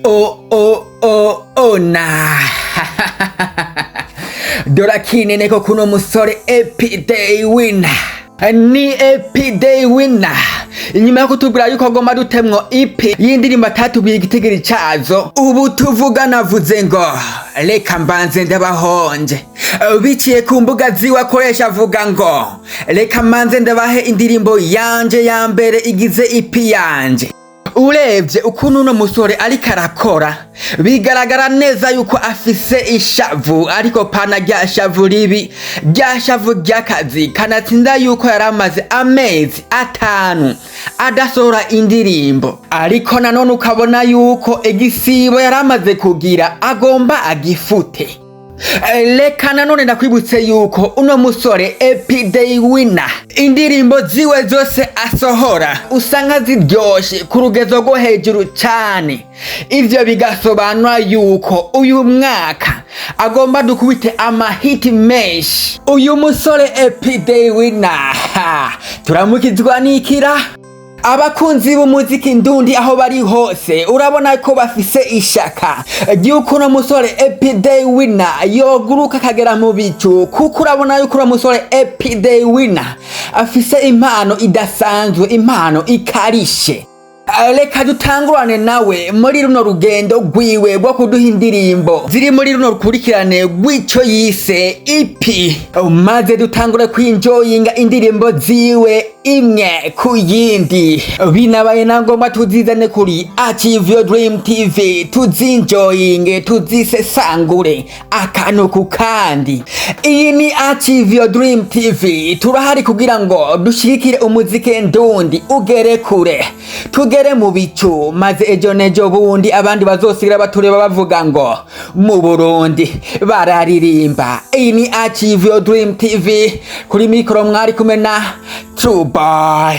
O o o ona dore akinene ko kuno musore Epiday Winner, ni Epiday Winner. Inyuma yo kutubwira yuko agomba dutemwo EP y'indirimbo atatubwiye igitigiri cazo, ubu tuvugana avuze ngo reka mbanze ndabahonje. Biciye ku mbuga ziwe akoresha, avuga ngo reka mbanze ndabahe indirimbo yanje ya mbere igize EP yanje. Urebye ukuntu uno musore ariko arakora, bigaragara neza yuko afise ishavu, ariko pana rya shavu ribi, rya shavu ry'akazi. Kanatsinda yuko yari amaze amezi 5 adasohora indirimbo, ariko nanone ukabona yuko igisibo yari amaze kugira agomba agifute. Reka nanone ndakwibutse yuko uno musore Epiday Winner indirimbo ziwe zose asohora usanga ziryoshe ku rugezo rwo hejuru cyane. Ivyo bigasobanura yuko uyu mwaka agomba dukubite amahiti menshi. Uyu musore Epiday Winner turamukizwa n'ikira. Abakunzi b'umuziki ndundi aho bari hose, urabona ko bafise ishaka ry'uko uno musore Epiday Winner yoguruka akagera mu bicu, kuko urabona yuko uno musore Epiday Winner afise impano idasanzwe, impano ikarishe. Reka dutangurane nawe muri runo rugendo rwiwe rwo kuduha indirimbo ziri muri runo rukurikirane rw'ico yise EP, maze dutangure kwinjoyinga indirimbo ziwe imwe ku yindi. Binabaye na ngombwa tuzizane kuri Achieve Your Dream TV, tuzinjoyinge, tuzisesangure akantu ku kandi. Iyi ni Achieve Your Dream TV, turahari kugira ngo dushigikire umuziki ndundi ugere kure, tugere mu bicu, maze ejo nejo bundi abandi bazosigira batureba bavuga ngo mu Burundi bararirimba. Iyi ni Achieve Your Dream TV, kuri mikoro mwari kumwe na True Boy.